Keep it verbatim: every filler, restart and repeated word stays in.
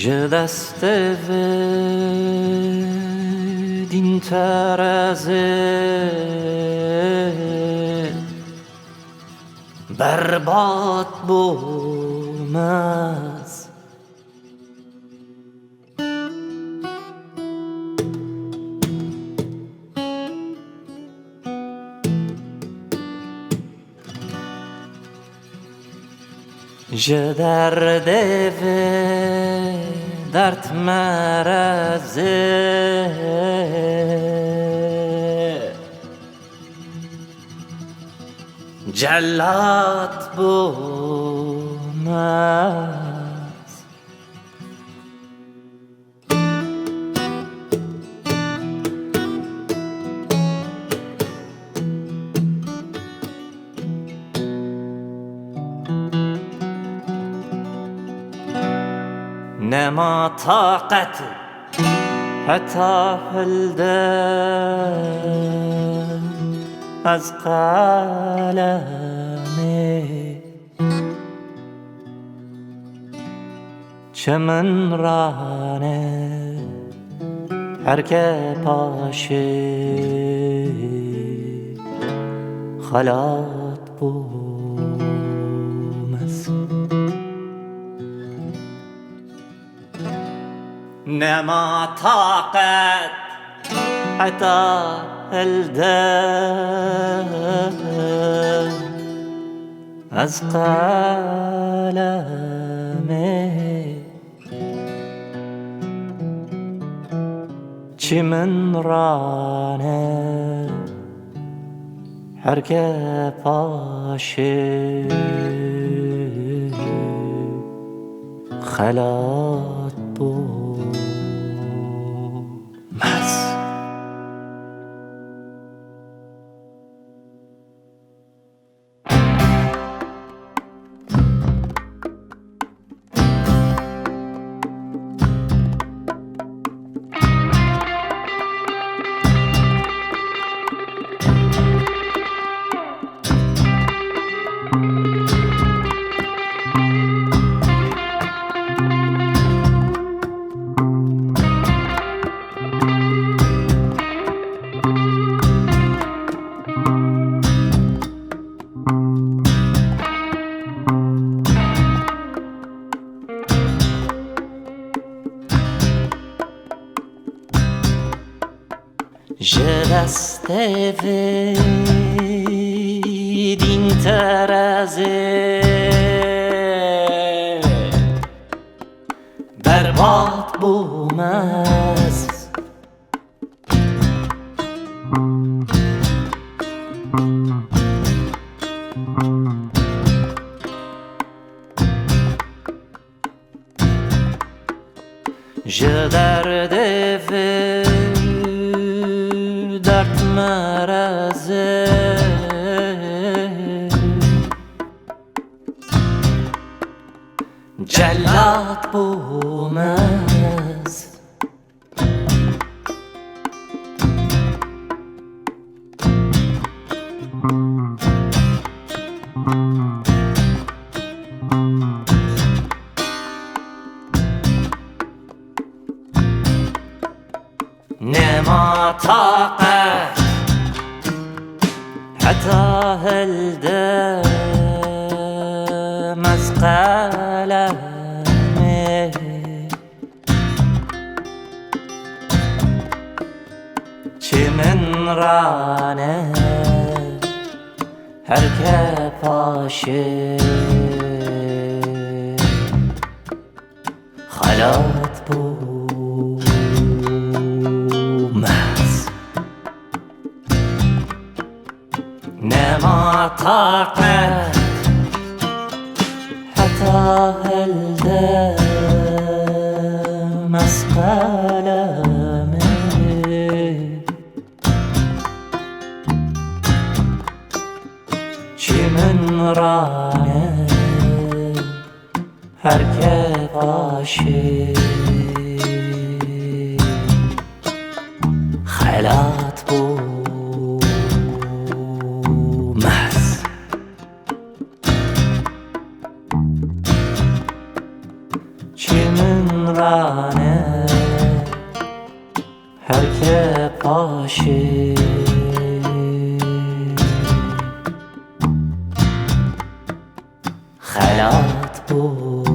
Ji destê vê dînterezê berbat bûm ez. Ji derdê vê derdmerezê celat bûm ez. Nema taqet heta hilde ez qelemê. Çi min rane her ke paşê xelat bûm ez. Nema taqet heta hilde ez qelemê. Çi min rane her ke paşê xelat bûm ez. Ji destê vê dînterezê berbat bûm ez. Ji derdê vê derdmerezê celat bûm ez. Nema taqet heta hildim ez qelemê. Çi min rane her ke paşê xelat bûm ez. Nema taqet heta hildim ez qelemê. Çi min rane her ke paşê xelat bûm ez. Çi min Rane herke paşê xelat bû.